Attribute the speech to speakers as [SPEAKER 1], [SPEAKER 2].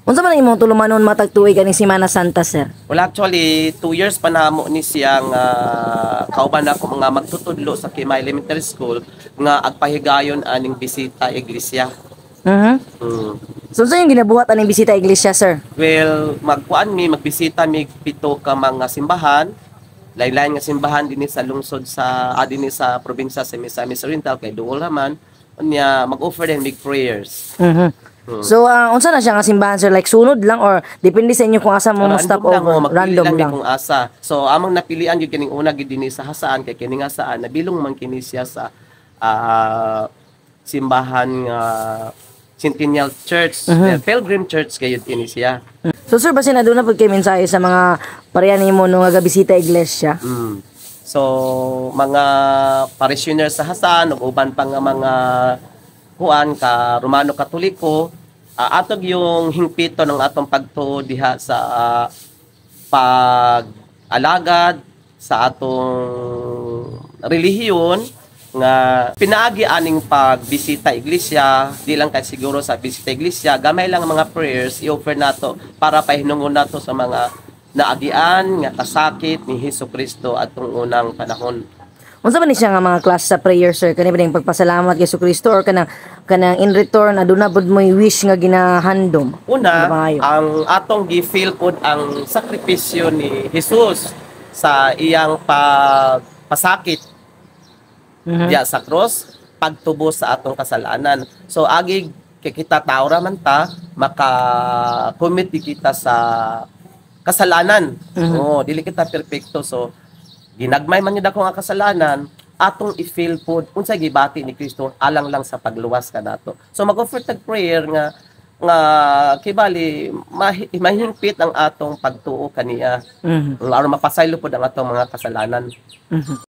[SPEAKER 1] Unsa man ang imong tulumanon matag tuig aning Semana Santa, sir?
[SPEAKER 2] Well, actually, 2 years pa namo ni siyang kauban ako mga magtutudlo sa Kimay Elementary School nga agpahigayon aning bisita iglesia.
[SPEAKER 1] So unsa yung ginabuhat aning bisita iglesia, sir?
[SPEAKER 2] Well, magkuan mi, magbisita mi pito ka mga simbahan. Lain-lain nga simbahan dinhi sa lungsod sa dinhi sa probinsya sa Misamis Oriental kay duol naman. Unya mag-offer din mig prayers.
[SPEAKER 1] So unsa na siya nga simbahan, sir? Like sunod lang or depende sa inyo kung asa mo mo stop
[SPEAKER 2] Random lang,
[SPEAKER 1] over?
[SPEAKER 2] Oh, magpili
[SPEAKER 1] Random
[SPEAKER 2] lang mi
[SPEAKER 1] lang.
[SPEAKER 2] Kung asa. So among napilian gyud kining una gyud dinhi sa Jasaan kay kini nga saan nabilong man kini siya sa simbahan nga Centennial Church, Pilgrim Church kayod kini siya.
[SPEAKER 1] So sir, basin aduna pud kay mensahe sa mga pareha nimo no nga gabisita iglesia?
[SPEAKER 2] So mga parishioners sa Jasaan ug uban pa nga mga kuan ka Romano Katoliko, atog yung hingpito ng atong pagtuo diha sa pag-alagad sa atong relihiyon nga pinaagi aning pagbisita iglesia. Di lang kay siguro sa bisita iglesia, gamay lang ang mga prayers i-offer nato para pahinungon nato sa mga naagian nga kasakit ni Hesus Kristo atong unang panahon.
[SPEAKER 1] Unsa man ni siya nga mga klase sa prayer, sir? Kani ba ning pagpasalamat kay Kristo or kanang in return aduna pud mo'y wish nga ginahandom?
[SPEAKER 2] Una,
[SPEAKER 1] Ano ba ngayon?
[SPEAKER 2] Ang atong gi-feel pod ang sakripisyo ni Jesus sa iyang pagpasakit diya sa cross, pagtubos sa atong kasalanan. So agi kay kita tao ra man ta, maka-commit di kita sa kasalanan. Oo, dili kita perpekto. So ginagmay man yun ako nga kasalanan, atong i-feel pod unsay gibati ni Kristo alang lang sa pagluwas kanato. So mag-offer tag prayer nga nga kibali mahingpit ang atong pagtuo kaniya. Aron mapasaylo pod ang atong mga kasalanan.